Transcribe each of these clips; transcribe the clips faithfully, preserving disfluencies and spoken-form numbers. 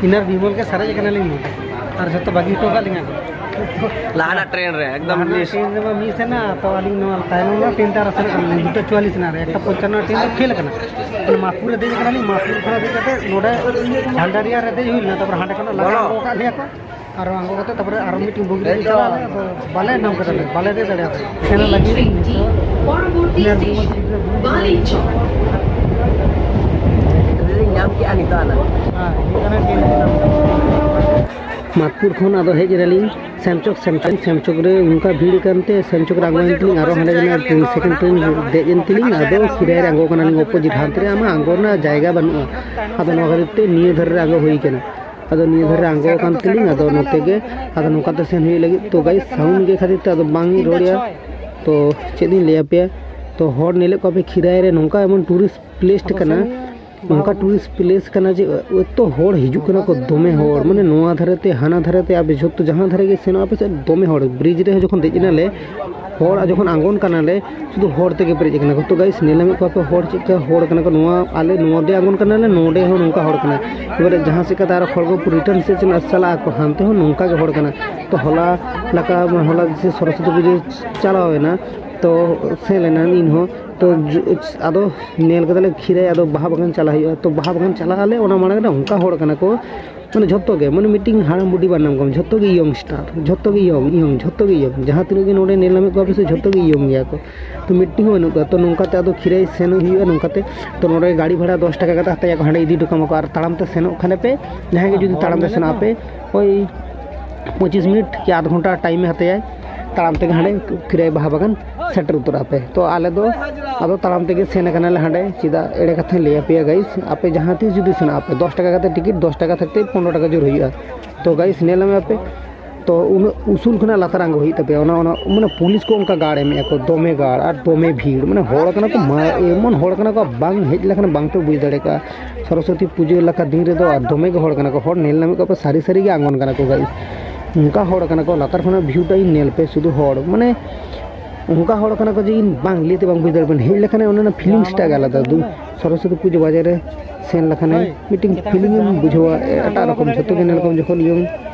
Inner Bimal ᱜᱮ ᱥᱟᱨᱮᱡ ᱟᱠᱟᱱᱟᱞᱤᱧ ᱱᱚᱰᱮ, ᱟᱨ ᱡᱷᱚᱛᱚ ᱵᱟᱹᱜᱤ ᱦᱚᱴᱚ ᱠᱟᱜ ᱞᱤᱧᱟ ᱠᱚ᱾ ᱞᱟᱦᱟᱱᱟᱜ ᱴᱨᱮᱱ ᱨᱮ ᱮᱠᱫᱚᱢ ᱞᱟᱦᱟᱱᱟᱜ ᱢᱤᱥ᱾ ᱴᱨᱮᱱ ᱨᱮᱢᱟ ᱢᱤᱥ ᱮᱱᱟ, ᱛᱚ ᱟᱹᱞᱤᱧ ᱱᱚᱣᱟ ᱛᱟᱭᱱᱚᱢ ᱨᱮᱱᱟᱜ ᱴᱨᱮᱱ ᱛᱮ ᱟᱨᱚ ᱥᱮᱱᱚᱜ ᱠᱟᱱᱟᱞᱤᱧ, ᱫᱩᱴᱟ ᱪᱩᱣᱟᱞᱤᱥ ᱨᱮᱱᱟᱜ ᱨᱮ, ᱮᱠᱴᱟ ᱯᱚᱧᱪᱟᱱᱱᱚ ᱨᱮᱱᱟᱜ ᱴᱨᱮᱱ ᱫᱚ ᱯᱷᱮᱞ ᱟᱠᱟᱱᱟ᱾ ᱢᱟᱱᱮ ᱢᱟᱫᱽᱯᱩᱨ ᱨᱮ ᱫᱮᱡ ᱟᱠᱟᱱᱟᱞᱤᱧ, ᱢᱟᱫᱽᱯᱩᱨ ᱠᱷᱚᱱᱟᱜ ᱫᱮᱡ ᱠᱟᱛᱮ ᱱᱚᱰᱮ ᱡᱷᱟᱱᱰᱟᱨᱤᱭᱟ ᱨᱮ ᱫᱮᱡ ᱦᱩᱭ ᱞᱮᱱᱟ, ᱛᱟᱨᱯᱚᱨ ᱦᱟᱸᱰᱮ ᱠᱷᱚᱱᱟᱜ ᱞᱟᱜᱟ ᱵᱚᱞᱚ᱾ ᱟᱬᱜᱚ ᱟᱠᱟᱫ ᱞᱮᱭᱟ ᱠᱚ᱾ ᱟᱨ ᱟᱬᱜᱚ ᱠᱟᱛᱮ ᱛᱟᱨᱯᱚᱨᱮ ᱟᱨᱚ ᱢᱤᱫᱴᱮᱱ ᱵᱩᱜᱤ ᱨᱮ ᱪᱟᱞᱟᱣ ᱞᱮᱱᱟ, ᱟᱫᱚ ᱵᱟᱞᱮ ᱧᱟᱢ ᱠᱟᱫᱟ, ᱵᱟᱞᱮ ᱫᱮᱡ ᱫᱟᱲᱮᱭᱟᱫᱟ᱾ ᱥᱮᱱ ᱞᱟᱹᱜᱤᱫ ᱯᱚᱨᱚᱵᱚᱨᱛᱤ ᱧᱮᱞ ᱥᱴᱮᱥᱚᱱ ᱵᱟᱞᱤᱪᱚᱠ᱾ ᱧᱟᱢ ᱠᱮᱜᱼᱟ ᱱᱤᱛᱚᱜ ᱟᱱᱟ᱾ ᱦᱮᱸ, ᱦᱤᱡᱩᱜ ᱠᱟᱱᱟ ᱴᱨᱮᱱ᱾ ᱢᱟᱫᱽᱯᱩᱨ ᱠᱷᱚᱱ ᱟᱫᱚ ᱦᱮᱡ ᱮᱱᱟᱞᱤᱧ ᱥᱮᱢᱪᱚᱠ, ᱥᱮᱢᱪᱚᱠ, ᱥᱮᱢᱪᱚᱠ ᱨᱮ ᱚᱱᱠᱟ ᱵᱷᱤᱲ ᱠᱟᱱᱛᱮ ᱥᱮᱢᱪᱚᱠ ᱨᱮ ᱟᱬᱜᱚᱭᱮᱱ ᱛᱮᱞᱤᱧ, ᱟᱨᱚ ᱦᱟᱸᱰᱮ ᱡᱮᱱᱚ ᱴᱨᱮᱱ, ᱥᱮᱠᱮᱱᱰ ᱴᱨᱮᱱ ᱫᱮᱡ ᱮᱱ ᱛᱮᱞᱤᱧ, ᱟᱫᱚ ᱠᱷᱤᱨᱟᱭ ᱨᱮ ᱟᱬᱜᱚ ᱠᱟᱱᱟᱞᱤᱧ, ᱚᱯᱳᱡᱤᱴ ᱦᱟᱱᱛᱮ ᱨᱮ ᱟᱢᱟᱜ ᱟᱬᱜᱚ ᱨᱮᱱᱟᱜ ᱡᱟᱭᱜᱟ ᱵᱟᱹᱱᱩᱜᱼᱟ᱾ ᱟᱫᱚ ᱱᱚᱣᱟ ᱠᱷᱟᱹᱛᱤᱨ ᱛᱮ ᱱᱤᱭᱟᱹ ᱫᱷᱟᱨᱮ ᱨᱮ ᱟᱬᱜᱚ ᱦᱩᱭ ᱠᱟᱱᱟ᱾ ᱟᱫᱚ ᱱᱤᱭᱟᱹ ᱫᱷᱟᱨᱮ ᱨᱮ ᱟᱬᱜᱚ ᱟᱠᱟᱱ ᱛᱮᱞᱤᱧ, ᱟᱫᱚ ᱱᱚᱛᱮ ᱜᱮ, ᱟᱫᱚ ᱱᱚᱝᱠᱟ ᱛᱮ ᱥᱮᱱ ᱦᱩᱭᱩᱜ ᱞᱟᱹᱜᱤᱫ᱾ ᱛᱚ ᱜᱟᱭᱤᱥ, ᱥᱟᱣᱩᱱᱰ ᱜᱮ ᱠᱷᱟᱹᱛᱤᱨ ᱛᱮ ᱟᱫᱚ ᱵᱟᱝ ᱤᱧ ᱨᱚᱲᱮᱫᱼᱟ᱾ ᱛᱚ ᱪᱮᱫ ᱤᱧ ᱞᱟᱹᱭ ᱟᱯᱮᱭᱟ, ᱛᱚ ᱦᱚᱲ ᱧᱮᱞᱮᱫ ᱠᱚᱣᱟ ᱯᱮ ᱠᱷᱤᱨᱟᱭ ᱨᱮ ᱱᱚᱝᱠᱟ ᱮᱢᱚᱱ ᱴᱩᱨᱤᱥᱴ ᱯᱞᱮᱥ ᱠᱟᱱᱟ, ᱱᱚᱝᱠᱟ ᱴᱩᱨᱤᱥᱴ ᱯᱞᱮᱥ ᱠᱟᱱᱟ ᱡᱮ ᱮᱛᱚ ᱦᱚᱲ ᱦᱤᱡᱩᱜ ᱠᱟᱱᱟ ᱠᱚ, ᱫᱚᱢᱮ ᱦᱚᱲ, ᱢᱟᱱᱮ ᱱᱚᱣᱟ ᱫᱷᱟᱨᱮ ᱛᱮ ᱦᱟᱱᱟ ᱫᱷᱟᱨᱮ ᱛᱮ, ᱟᱯᱮ ᱡᱷᱚᱛᱚ ᱡᱟᱦᱟᱸ ᱫᱷᱟᱨᱮ ᱜᱮ ᱥᱮᱱᱚᱜ ᱟᱯᱮ ᱥᱮ, ᱫᱚᱢᱮ ᱦᱚᱲ᱾ ᱵᱨᱤᱡᱽ ᱨᱮ ᱡᱚᱠᱷᱚᱱ ᱫᱮᱡ ᱮᱱᱟᱞᱮ, ᱦᱚᱲ ᱟᱨ ᱡᱚᱠᱷᱚᱱ ᱟᱬᱜᱚᱱ ᱠᱟᱱᱟᱞᱮ, ᱥᱩᱫᱷᱩ ᱦᱚᱲ ᱛᱮᱜᱮ ᱯᱮᱨᱮᱡ ᱟᱠᱟᱱᱟ᱾ ᱛᱚ ᱜᱟᱭᱤᱥ, ᱧᱮᱞ ᱧᱟᱢᱮᱫ ᱠᱚᱣᱟ ᱯᱮ ᱦᱚᱲ ᱪᱮᱫ ᱞᱮᱠᱟ ᱦᱚᱲ ᱠᱟᱱᱟ ᱠᱚ᱾ ᱱᱚᱣᱟ ᱟᱞᱮ ᱱᱚᱰᱮ ᱟᱬᱜᱚᱱ ᱠᱟᱱᱟᱞᱮ, ᱱᱚᱰᱮ ᱦᱚᱸ ᱱᱚᱝᱠᱟ ᱦᱚᱲ ᱠᱟᱱᱟ᱾ ᱮᱵᱟᱨᱮ ᱡᱟᱦᱟᱸ ᱥᱮᱫ ᱠᱟᱛᱮ ᱟᱨᱚ ᱦᱚᱲ ᱠᱚ ᱨᱤᱴᱟᱨᱱ ᱥᱮᱫ ᱪᱟᱞᱟᱜ ᱟᱠᱚ, ᱦᱟᱱᱛᱮ ᱦᱚᱸ ᱱᱚᱝᱠᱟ ᱜᱮ ᱦᱚᱲ ᱠᱟᱱᱟ᱾ ᱛᱚ ᱦᱚᱞᱟ, ᱦᱚᱞᱟ ᱡᱮ ᱥᱚᱨᱚᱥᱚᱛᱤ ᱯᱩᱡᱟᱹ ᱪᱟᱞᱟᱣ ᱮᱱᱟ, ᱛᱚ ᱥᱮᱱ ᱞᱮᱱᱟ ᱤᱧ ᱦᱚᱸ᱾ ᱛᱚ ᱡᱩ-, ᱟᱫᱚ ᱧᱮᱞ ᱠᱮᱫᱟᱞᱮ ᱠᱷᱤᱨᱟᱭ, ᱟᱫᱚ ᱵᱟᱦᱟ ᱵᱟᱜᱟᱱ ᱪᱟᱞᱟᱜ ᱦᱩᱭᱩᱜᱼᱟ᱾ ᱛᱚ ᱵᱟᱦᱟ ᱵᱟᱜᱟᱱ ᱪᱟᱞᱟᱜ ᱟᱞᱮ, ᱚᱱᱟ ᱢᱟᱲᱟᱝ ᱨᱮ ᱚᱱᱠᱟ ᱦᱚᱲ ᱠᱟᱱᱟ ᱠᱚ, ᱢᱟᱱᱮ ᱡᱷᱚᱛᱚ ᱜᱮ, ᱢᱟᱱᱮ ᱢᱤᱫᱴᱤᱱ ᱦᱟᱲᱟᱢ ᱵᱩᱰᱷᱤ ᱵᱟᱝ ᱧᱟᱢ ᱠᱚᱣᱟ, ᱡᱷᱚᱛᱚ ᱜᱮ ᱤᱭᱚᱝ ᱥᱴᱟᱨ, ᱡᱷᱚᱛᱚ ᱜᱮ ᱤᱭᱚᱝ, ᱤᱭᱚᱝ, ᱡᱷᱚᱛᱚ ᱜᱮ ᱤᱭᱚᱝ᱾ ᱡᱟᱦᱟᱸ ᱛᱤᱱᱟᱹᱜ ᱜᱮ ᱱᱚᱰᱮ ᱧᱮᱞ ᱧᱟᱢᱮᱫ ᱠᱚᱣᱟ ᱯᱮ ᱥᱮ, ᱡᱷᱚᱛᱚ ᱜᱮ ᱤᱭᱚᱝ ᱜᱮᱭᱟ ᱠᱚ᱾ ᱛᱚ ᱢᱤᱫᱴᱤᱱ ᱦᱚᱸ ᱵᱟᱹᱱᱩᱜ ᱠᱚᱣᱟ᱾ ᱛᱚ ᱱᱚᱝᱠᱟᱛᱮ ᱟᱫᱚ ᱠᱷᱤᱨᱟᱭ ᱥᱮᱱ ᱦᱩᱭᱩᱜᱼᱟ, ᱱᱚᱝᱠᱟᱛᱮ᱾ ᱛᱚ ᱱᱚᱰᱮ ᱜᱟᱹᱰᱤ ᱵᱷᱟᱲᱟ ᱫᱚᱥ ᱴᱟᱠᱟ ᱠᱟᱛᱮ ᱦᱟᱛᱟᱭᱟᱠᱚ, ᱦᱟᱸᱰᱮ ᱤᱫᱤ ᱦᱚᱴᱚ ᱠᱟᱢᱟ ᱠᱚ᱾ ᱟᱨ ᱛᱟᱲᱟᱢ ᱛᱮ ᱥᱮᱱᱚᱜ ᱠᱷᱟᱱᱮ ᱯᱮ, ᱡᱟᱦᱟᱸᱭ ᱜᱮ ᱡᱩᱫᱤ ᱛᱟᱲᱟᱢ ᱛᱮ ᱥᱮᱱᱚᱜ ᱟᱯᱮ, ᱳᱭ ᱯᱚᱸᱪᱤᱥ ᱢᱤᱱᱤᱴ ᱠᱤ ᱟᱫᱷ ᱜᱷᱚᱱᱴᱟ ᱴᱟᱭᱤᱢᱮ ᱦᱟᱛᱟᱭᱟᱭ, ᱛᱟᱲᱟᱢ ᱛᱮᱜᱮ ᱦᱟᱸᱰᱮ ᱠᱷᱤᱨᱟᱭ ᱵᱟᱦᱟ ᱵᱟᱜᱟᱱ ᱥᱮᱴᱮᱨ ᱩᱛᱟᱹᱨᱚᱜ ᱟᱯᱮ᱾ ᱛᱚ ᱟᱞᱮ ᱫᱚ ᱟᱫᱚ ᱛᱟᱲᱟᱢ ᱛᱮᱜᱮ ᱥᱮᱱ ᱟᱠᱟᱱᱟᱞᱮ ᱦᱟᱸᱰᱮ᱾ ᱪᱮᱫᱟᱜ ᱮᱲᱮ ᱠᱟᱛᱷᱟᱧ ᱞᱟᱹᱭ ᱟᱯᱮᱭᱟ ᱜᱟᱭᱤᱥ, ᱟᱯᱮ ᱡᱟᱦᱟᱸ ᱛᱤᱥ ᱡᱩᱫᱤ ᱥᱮᱱᱚᱜ ᱟᱯᱮ, ᱫᱚᱥ ᱴᱟᱠᱟ ᱠᱟᱛᱮ ᱴᱤᱠᱤᱴ, ᱫᱚᱥ ᱴᱟᱠᱟ ᱛᱷᱮᱠᱮ ᱯᱚᱱᱨᱚ ᱴᱟᱠᱟ ᱡᱳᱨ ᱦᱩᱭᱩᱜᱼᱟ᱾ ᱛᱚ ᱜᱟᱭᱤᱥ, ᱧᱮᱞ ᱧᱟᱢᱮ ᱟᱯᱮ, ᱛᱚ ᱩᱱᱟᱹᱜ ᱩᱥᱩᱞ ᱠᱷᱚᱱᱟᱜ ᱞᱟᱛᱟᱨ ᱟᱬᱜᱚ ᱦᱩᱭᱩᱜ ᱛᱟᱯᱮᱭᱟ᱾ ᱚᱱᱟ, ᱚᱱᱟ ᱢᱟᱱᱮ ᱯᱩᱞᱤᱥ ᱠᱚ ᱚᱱᱠᱟ ᱜᱟᱲ ᱮᱢᱮᱜᱼᱟ ᱠᱚ, ᱫᱚᱢᱮ ᱜᱟᱲ ᱟᱨ ᱫᱚᱢᱮ ᱵᱷᱤᱲ, ᱢᱟᱱᱮ ᱦᱚᱲ ᱠᱟᱱᱟ ᱠᱚ, ᱢᱟ ᱮᱢᱚᱱ ᱦᱚᱲ ᱠᱟᱱᱟ ᱠᱚ, ᱵᱟᱝ ᱦᱮᱡ ᱞᱮᱠᱷᱟᱱ ᱵᱟᱝ ᱯᱮ ᱵᱩᱡᱽ ᱫᱟᱲᱮ ᱠᱟᱜᱼᱟ᱾ ᱥᱚᱨᱚᱥᱚᱛᱤ ᱯᱩᱡᱟᱹ ᱞᱮᱠᱟ ᱫᱤᱱ ᱨᱮᱫᱚ ᱟᱨ ᱫᱚᱢᱮ ᱜᱮ ᱦᱚᱲ ᱠᱟᱱᱟ ᱠᱚ, ᱦᱚᱲ ᱧᱮᱞ ᱧᱟᱢᱮᱫ ᱠᱚᱣᱟ ᱯᱮ, ᱥᱟᱹᱨᱤ ᱥᱟᱹᱨᱤ ᱜᱮ ᱟᱬᱜᱚᱱ ᱠᱟᱱᱟ ᱠᱚ ᱜᱟᱭᱤᱥ᱾ ᱚᱱᱠᱟ ᱦᱚᱲ ᱠᱟᱱᱟ ᱠᱚ, ᱞᱟᱛᱟᱨ ᱠᱷᱚᱱᱟᱜ ᱵᱷᱤᱭᱩ ᱴᱟ ᱤᱧ ᱧᱮᱞ ᱯᱮ, ᱥᱩᱫᱷᱩ ᱦᱚᱲ, ᱢᱟᱱᱮ ᱚᱱᱠᱟ ᱦᱚᱲ ᱠᱟᱱᱟ ᱠᱚ ᱡᱮ ᱤᱧ ᱵᱟᱝ ᱞᱟᱹᱭ ᱛᱮ ᱵᱟᱝ ᱵᱩᱡᱽ ᱫᱟᱲᱮᱭᱟᱜ ᱠᱟᱱᱟ᱾ ᱦᱮᱡ ᱞᱮᱠᱷᱟᱱ ᱚᱱᱟ ᱨᱮᱱᱟᱜ ᱯᱷᱤᱞᱤᱝᱥ ᱴᱟᱜ ᱜᱮ ᱟᱞᱟᱫᱟ᱾ ᱫᱩ ᱥᱚᱨᱚᱥᱚᱛᱤ ᱯᱩᱡᱟᱹ ᱵᱟᱡᱟᱨ ᱨᱮ ᱥᱮᱱ ᱞᱮᱠᱷᱟᱱᱮ ᱢᱤᱫᱴᱤᱝ ᱯᱷᱤᱞᱤᱝ ᱮᱢ ᱵᱩᱡᱷᱟᱹᱣᱟ, ᱮᱴᱟᱜ ᱨᱚᱠᱚᱢ᱾ ᱡᱷᱚᱛᱚ ᱜᱮ ᱧᱮᱞ ᱠᱚᱢ, ᱡᱚᱠᱷᱚᱱ ᱤᱭᱚᱝ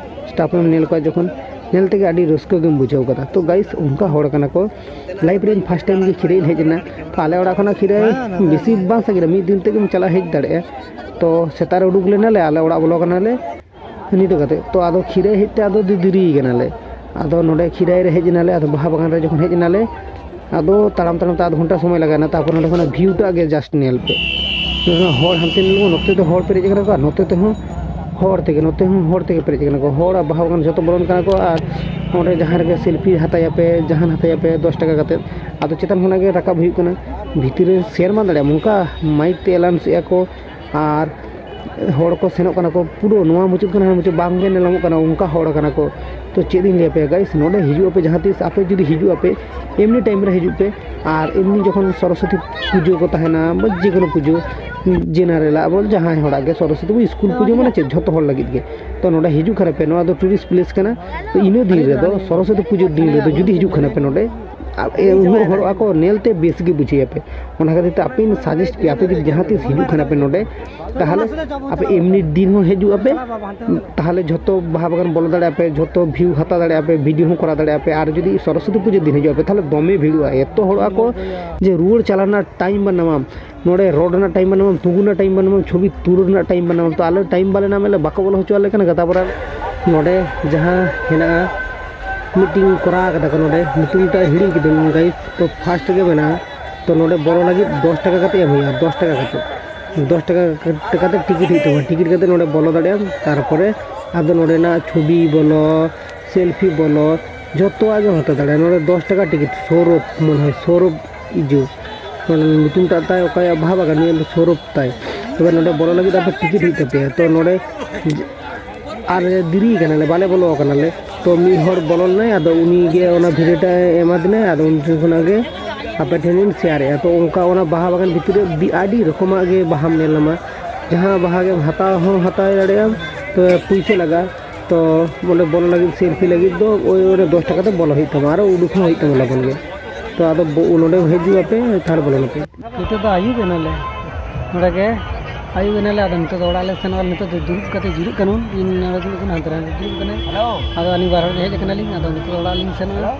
ᱥᱴᱟᱯ ᱮᱢ ᱧᱮᱞ ᱠᱚᱣᱟ, ᱡᱚᱠᱷᱚᱱ ᱧᱮᱞ ᱛᱮᱜᱮ ᱟᱹᱰᱤ ᱨᱟᱹᱥᱠᱟᱹ ᱜᱮᱢ ᱵᱩᱡᱷᱟᱹᱣ ᱠᱟᱫᱟ᱾ ᱛᱚ ᱜᱟᱭᱤᱥ, ᱚᱱᱠᱟ ᱦᱚᱲ ᱠᱟᱱᱟ ᱠᱚ᱾ ᱞᱟᱭᱤᱯᱷ ᱨᱮ ᱤᱧ ᱯᱷᱟᱥᱴ ᱴᱟᱭᱤᱢ ᱜᱮ ᱠᱷᱤᱨᱟᱹᱭ ᱤᱧ ᱦᱮᱡ ᱮᱱᱟ᱾ ᱛᱚ ᱟᱞᱮ ᱚᱲᱟᱜ ᱠᱷᱚᱱᱟᱜ ᱠᱷᱤᱨᱟᱹᱭ ᱵᱮᱥᱤ ᱵᱟᱝ ᱥᱟᱺᱜᱤᱧᱟ, ᱢᱤᱫ ᱫᱤᱱ ᱛᱮᱜᱮᱢ ᱪᱟᱞᱟᱣ ᱦᱮᱡ ᱫᱟᱲᱮᱭᱟᱜᱼᱟ᱾ ᱛᱚ ᱥᱮᱛᱟᱜ ᱨᱮ ᱩᱰᱩᱠ ᱞᱮᱱᱟᱞᱮ, ᱟᱞᱮ ᱚᱲᱟᱜ ᱵᱚᱞᱚ ᱠᱟᱱᱟᱞᱮ ᱱᱤᱛᱚᱜ ᱠᱟᱛᱮ᱾ ᱛᱚ ᱟᱫᱚ ᱠᱷᱤᱨᱟᱹᱭ ᱦᱮᱡ ᱛᱮ ᱟᱫᱚ ᱫᱮ-, ᱫᱮᱨᱤ ᱠᱟᱱᱟᱞᱮ᱾ ᱟᱫᱚ ᱱᱚᱰᱮ ᱠᱷᱤᱨᱟᱹᱭ ᱨᱮ ᱦᱮᱡ ᱮᱱᱟᱞᱮ, ᱟᱫᱚ ᱵᱟᱦᱟ ᱵᱟᱜᱟᱱ ᱨᱮ ᱡᱚᱠᱷᱚᱱ ᱦᱮᱡ ᱮᱱᱟᱞᱮ, ᱟᱫᱚ ᱛᱟᱲᱟᱢ ᱛᱟᱲᱟᱢ ᱛᱮ ᱟᱫᱷ ᱜᱷᱚᱱᱴᱟ ᱥᱚᱢᱚᱭ ᱞᱟᱜᱟᱣ ᱮᱱᱟ᱾ ᱛᱟᱨᱯᱚᱨ ᱱᱚᱰᱮ ᱠᱷᱚᱱᱟᱜ ᱵᱷᱤᱭᱩ ᱴᱟᱜ ᱜᱮ ᱡᱟᱥᱴ ᱧᱮᱞ ᱯᱮ᱾ ᱱᱚᱰᱮ ᱦᱚᱲ ᱦᱟᱱᱛᱮ ᱱᱚᱛᱮ ᱫᱚ ᱦᱚᱲ ᱯᱮᱨᱮᱡ ᱟᱠᱟᱱᱟ ᱠᱚ, ᱟᱨ ᱱᱚᱛᱮ ᱛᱮᱦᱚᱸ ᱦᱚᱲ ᱛᱮᱜᱮ, ᱱᱚᱛᱮ ᱦᱚᱸ ᱦᱚᱲ ᱛᱮᱜᱮ ᱯᱮᱨᱮᱡ ᱟᱠᱟᱱᱟ ᱠᱚ᱾ ᱦᱚᱲ ᱟᱨ ᱵᱟᱦᱟ ᱵᱟᱜᱟᱱ ᱡᱚᱛᱚ ᱵᱚᱞᱚᱱ ᱠᱟᱱᱟ ᱠᱚ, ᱟᱨ ᱚᱸᱰᱮ ᱡᱟᱦᱟᱸ ᱨᱮᱜᱮ ᱥᱮᱞᱯᱷᱤ ᱦᱟᱛᱟᱭᱟᱯᱮ, ᱡᱟᱦᱟᱱ ᱦᱟᱛᱟᱭᱟᱯᱮ ᱫᱚᱥ ᱴᱟᱠᱟ ᱠᱟᱛᱮ᱾ ᱟᱫᱚ ᱪᱮᱛᱟᱱ ᱠᱷᱚᱱᱟᱜ ᱜᱮ ᱨᱟᱠᱟᱵ ᱦᱩᱭᱩᱜ ᱠᱟᱱᱟ, ᱵᱷᱤᱛᱤᱨ ᱨᱮ ᱥᱮᱨ ᱢᱟ ᱫᱟᱲᱮᱭᱟᱜᱼᱟ, ᱚᱱᱠᱟ ᱢᱟᱭᱤᱠ ᱛᱮ ᱮᱞᱟᱱᱥ ᱮᱫᱼᱟ ᱠᱚ, ᱟᱨ ᱦᱚᱲ ᱠᱚ ᱥᱮᱱᱚᱜ ᱠᱟᱱᱟ ᱠᱚ, ᱯᱩᱨᱟᱹ ᱱᱚᱣᱟ ᱢᱩᱪᱟᱹᱫ ᱠᱷᱚᱱ ᱦᱟᱱᱟ ᱢᱩᱪᱟᱹᱫ ᱵᱟᱝ ᱜᱮ ᱧᱮᱞ ᱧᱟᱢᱚᱜ ᱠᱟᱱᱟ, ᱚᱱᱠᱟ ᱦᱚᱲ ᱠᱟᱱᱟ ᱠᱚ᱾ ᱛᱚ ᱪᱮᱫ ᱤᱧ ᱞᱟᱹᱭ ᱟᱯᱮᱭᱟ ᱜᱟᱭᱤᱥ, ᱱᱚᱰᱮ ᱦᱤᱡᱩᱜ ᱟᱯᱮ ᱡᱟᱦᱟᱸ ᱛᱤᱥ, ᱟᱯᱮ ᱡᱩᱫᱤ ᱦᱤᱡᱩᱜ ᱟᱯᱮ, ᱮᱢᱱᱤ ᱴᱟᱭᱤᱢ ᱨᱮ ᱦᱤᱡᱩᱜ ᱯᱮ, ᱟᱨ ᱮᱢᱱᱤ ᱡᱚᱠᱷᱚᱱ ᱥᱚᱨᱚᱥᱚᱛᱤ ᱯᱩᱡᱟᱹ ᱠᱚ ᱛᱟᱦᱮᱱᱟ ᱵᱟ ᱡᱮ ᱠᱳᱱᱳ ᱯᱩᱡᱟᱹ, ᱡᱮᱱᱟᱨᱮᱞᱟᱜ ᱵᱚᱞ ᱡᱟᱦᱟᱸᱭ ᱦᱚᱲᱟᱜ ᱜᱮ, ᱥᱚᱨᱚᱥᱚᱛᱤ ᱯᱩᱡᱟᱹ, ᱥᱠᱩᱞ ᱯᱩᱡᱟᱹ ᱢᱟᱱᱮ ᱪᱮᱫ, ᱡᱷᱚᱛᱚ ᱦᱚᱲ ᱞᱟᱹᱜᱤᱫ ᱜᱮ᱾ ᱛᱚ ᱱᱚᱰᱮ ᱦᱤᱡᱩᱜ ᱠᱷᱟᱱ ᱯᱮ, ᱱᱚᱣᱟ ᱫᱚ ᱴᱩᱨᱤᱥᱴ ᱯᱞᱮᱥ ᱠᱟᱱᱟ᱾ ᱛᱚ ᱤᱱᱟᱹ ᱫᱤᱱ ᱨᱮᱫᱚ, ᱥᱚᱨᱚᱥᱚᱛᱤ ᱯᱩᱡᱟᱹ ᱫᱤᱱ ᱨᱮᱫᱚ ᱡᱩᱫᱤ ᱦᱤᱡᱩᱜ ᱠᱷᱟᱱ ᱯᱮ ᱱᱚᱰᱮ, ᱟᱨ ᱮ, ᱩᱱᱟᱹᱜ ᱦᱚᱲᱚᱜᱼᱟ ᱠᱚ, ᱧᱮᱞ ᱛᱮ ᱵᱮᱥ ᱜᱮ ᱵᱩᱡᱷᱟᱹᱣ ᱟᱯᱮ᱾ ᱚᱱᱟ ᱠᱷᱟᱹᱛᱤᱨ ᱛᱮ ᱟᱯᱮᱧ ᱥᱟᱡᱮᱥᱴ ᱯᱮᱭᱟ, ᱟᱯᱮ ᱡᱩᱫᱤ ᱡᱟᱦᱟᱸ ᱛᱤᱥ ᱦᱤᱡᱩᱜ ᱠᱷᱟᱱ ᱯᱮ ᱱᱚᱰᱮ, ᱛᱟᱦᱚᱞᱮ ᱟᱯᱮ ᱮᱢᱱᱤ ᱫᱤᱱ ᱦᱚᱸ ᱦᱤᱡᱩᱜ ᱟᱯᱮ, ᱛᱟᱦᱚᱞᱮ ᱡᱷᱚᱛᱚ ᱵᱟᱦᱟ ᱵᱟᱜᱟᱱ ᱵᱚᱞᱚ ᱫᱟᱲᱮᱭᱟᱜᱼᱟ ᱯᱮ, ᱡᱷᱚᱛᱚ ᱵᱷᱤᱭᱩ ᱦᱟᱛᱟᱣ ᱫᱟᱲᱮᱭᱟᱜᱼᱟ ᱯᱮ, ᱵᱷᱤᱰᱤᱭᱳ ᱦᱚᱸ ᱠᱚᱨᱟᱣ ᱫᱟᱲᱮᱭᱟᱜᱼᱟ ᱯᱮ᱾ ᱟᱨ ᱡᱩᱫᱤ ᱥᱚᱨᱚᱥᱚᱛᱤ ᱯᱩᱡᱟᱹ ᱫᱤᱱ ᱦᱤᱡᱩᱜ ᱟᱯᱮ, ᱛᱟᱦᱚᱞᱮ ᱫᱚᱢᱮ ᱵᱷᱤᱲᱚᱜᱼᱟ, ᱮᱛᱚ ᱦᱚᱲᱚᱜᱼᱟ ᱠᱚ ᱡᱮ ᱨᱩᱣᱟᱹᱲ ᱪᱟᱞᱟᱜ ᱨᱮᱱᱟᱜ ᱴᱟᱭᱤᱢ ᱵᱟᱹᱱᱩᱜᱼᱟ, ᱨᱚᱲ ᱨᱮᱱᱟᱜ ᱴᱟᱭᱤᱢ ᱵᱟᱹᱱᱩᱜᱼᱟ, ᱛᱩᱸᱜᱩ ᱨᱮᱱᱟᱜ ᱴᱟᱭᱤᱢ ᱵᱟᱹᱱᱩᱜᱼᱟ, ᱪᱷᱚᱵᱤ ᱛᱩᱞᱟᱹᱣ ᱨᱮᱱᱟᱜ ᱴᱟᱭᱤᱢ ᱵᱟᱹᱱᱩᱜᱼᱟ᱾ ᱛᱚ ᱟᱞᱮ ᱴᱟᱭᱤᱢ ᱵᱟᱞᱮ ᱧᱟᱢ ᱮᱫ ᱞᱮ ᱵᱟᱠᱚ ᱵᱚᱞᱚ ᱦᱚᱪᱚ ᱟᱞᱮ ᱠᱟᱱᱟ᱾ ᱜᱟᱫᱟ ᱵᱟᱨᱟ ᱱᱚᱰᱮ ᱡᱟᱦᱟᱸ ᱦᱮᱱᱟᱜᱼᱟ, ᱢᱤᱫᱴᱤᱝ ᱠᱚᱨᱟᱣ ᱠᱟᱫᱟ ᱠᱚ ᱱᱚᱰᱮ, ᱧᱩᱛᱩᱢ ᱴᱟᱜ ᱦᱤᱲᱤᱧ ᱠᱤᱫᱟᱹᱧ ᱜᱟᱭᱤᱥ᱾ ᱛᱚ ᱯᱷᱟᱥᱴ ᱨᱮᱜᱮ ᱢᱮᱱᱟᱜᱼᱟ᱾ ᱛᱚ ᱱᱚᱰᱮ ᱵᱚᱞᱚ ᱞᱟᱹᱜᱤᱫ ᱫᱚᱥ ᱴᱟᱠᱟ ᱠᱟᱛᱮ ᱮᱢ ᱦᱩᱭᱩᱜᱼᱟ, ᱫᱚᱥ ᱴᱟᱠᱟ ᱠᱟᱛᱮ, ᱫᱚᱥ ᱴᱟᱠᱟ ᱠᱟᱛᱮ ᱴᱤᱠᱤᱴ ᱦᱩᱭᱩᱜ ᱛᱟᱢᱟ᱾ ᱴᱤᱠᱤᱴ ᱠᱟᱛᱮ ᱱᱚᱰᱮ ᱵᱚᱞᱚ ᱫᱟᱲᱮᱭᱟᱜᱼᱟᱢ᱾ ᱛᱟᱨᱯᱚᱨᱮ ᱟᱫᱚ ᱱᱚᱰᱮᱱᱟᱜ ᱪᱷᱚᱵᱤ ᱵᱚᱞᱚ, ᱥᱮᱞᱯᱷᱤ ᱵᱚᱞᱚ, ᱡᱷᱚᱛᱚᱣᱟᱜ ᱜᱮᱢ ᱦᱟᱛᱟᱣ ᱫᱟᱲᱮᱭᱟᱜᱼᱟ᱾ ᱱᱚᱰᱮ ᱫᱚᱥ ᱴᱟᱠᱟ ᱴᱤᱠᱤᱴ, ᱥᱚᱨᱚᱵ ᱢᱚᱱᱮ ᱦᱚᱭ, ᱥᱚᱨᱚᱵ ᱤᱡᱩ, ᱚᱱᱟ ᱧᱩᱛᱩᱢ ᱴᱟᱜ ᱛᱟᱭ ᱚᱠᱟᱭᱟᱜ ᱵᱟᱦᱟ ᱵᱟᱜᱟᱱ, ᱱᱤᱭᱟᱹ ᱫᱚ ᱥᱚᱨᱚᱵ ᱛᱟᱭ᱾ ᱛᱚᱵᱮ ᱱᱚᱰᱮ ᱵᱚᱞᱚ ᱞᱟᱹᱜᱤᱫ ᱟᱯᱮ ᱴᱤᱠᱤᱴ ᱦᱩᱭᱩᱜ ᱛᱟᱯᱮᱭᱟ᱾ ᱛᱚ ᱱᱚᱰᱮ ᱟᱨ ᱫᱮᱨᱤ ᱠᱟᱱᱟᱞᱮ, ᱵᱟᱞᱮ ᱵᱚᱞᱚ ᱟᱠᱟᱱᱟᱞᱮ᱾ ᱛᱚ ᱢᱤᱫ ᱦᱚᱲ ᱵᱚᱞᱚ ᱞᱮᱱᱟᱭ, ᱟᱫᱚ ᱩᱱᱤ ᱜᱮ ᱚᱱᱟ ᱵᱷᱤᱲ ᱴᱟᱜ ᱮ ᱮᱢᱟ ᱫᱤᱧᱟᱭ᱾ ᱟᱫᱚ ᱩᱱ ᱴᱷᱮᱱ ᱠᱷᱚᱱᱟᱜ ᱜᱮ ᱟᱯᱮ ᱴᱷᱮᱱᱤᱧ ᱥᱮᱭᱟᱨᱮᱜᱼᱟ᱾ ᱛᱚ ᱚᱱᱠᱟ ᱚᱱᱟ ᱵᱟᱦᱟ ᱵᱟᱜᱟᱱ ᱵᱷᱤᱛᱤᱨ ᱨᱮ ᱵᱤ-, ᱟᱹᱰᱤ ᱨᱚᱠᱚᱢᱟᱜ ᱜᱮ ᱵᱟᱦᱟᱢ ᱧᱮᱞ ᱧᱟᱢᱟ᱾ ᱡᱟᱦᱟᱸ ᱵᱟᱦᱟ ᱜᱮᱢ ᱦᱟᱛᱟᱣ ᱦᱚᱸ ᱦᱟᱛᱟᱣ ᱫᱟᱲᱮᱭᱟᱜᱼᱟᱢ, ᱛᱚ ᱯᱩᱭᱥᱟᱹ ᱞᱟᱜᱟᱜᱼᱟ᱾ ᱛᱚ ᱚᱸᱰᱮ ᱵᱚᱞᱚ ᱞᱟᱹᱜᱤᱫ, ᱥᱮᱞᱯᱷᱤ ᱞᱟᱹᱜᱤᱫ ᱫᱚ ᱳᱭ ᱚᱸᱰᱮ ᱫᱚᱥ ᱴᱟᱠᱟ ᱛᱮ ᱵᱚᱞᱚ ᱦᱩᱭᱩᱜ ᱛᱟᱢᱟ, ᱟᱨᱚ ᱩᱰᱩᱠ ᱦᱚᱸ ᱦᱩᱭᱩᱜ ᱛᱟᱢᱟ ᱞᱚᱜᱚᱱ ᱜᱮ᱾ ᱛᱚ ᱟᱫᱚ ᱵᱚ-, ᱱᱚᱰᱮ ᱦᱤᱡᱩᱜ ᱟᱯᱮ, ᱛᱟᱦᱚᱞᱮ ᱵᱚᱞᱚᱱ ᱟᱯᱮ᱾ ᱱᱤᱛᱚᱜ ᱫᱚ ᱟᱹᱭᱩᱵ ᱮᱱᱟᱞᱮ, ᱱᱚᱰᱮ ᱜᱮ ᱟᱹᱭᱩᱵ ᱮᱱᱟᱞᱮ, ᱟᱫᱚ ᱱᱤᱛᱚᱜ ᱫᱚ ᱚᱲᱟᱜ ᱞᱮ ᱥᱮᱱᱚᱜᱼᱟ᱾ ᱱᱤᱛᱚᱜ ᱫᱚ ᱫᱩᱲᱩᱵ ᱠᱟᱛᱮ ᱡᱤᱨᱟᱹᱜ ᱠᱟᱱᱟ᱾ ᱤᱧ ᱱᱚᱰᱮ ᱫᱩᱲᱩᱵ ᱠᱟᱱᱟ, ᱦᱟᱱᱛᱮ ᱨᱮ ᱫᱩᱲᱩᱵ ᱠᱟᱱᱟᱭ᱾ ᱟᱫᱚ ᱟᱹᱞᱤᱧ ᱵᱟᱨ ᱦᱚᱲ ᱜᱮ ᱦᱮᱡ ᱟᱠᱟᱱᱟᱞᱤᱧ᱾ ᱟᱫᱚ ᱱᱤᱛᱚᱜ ᱫᱚ ᱚᱲᱟᱜ ᱞᱤᱧ ᱥᱮᱱᱚᱜᱼᱟ᱾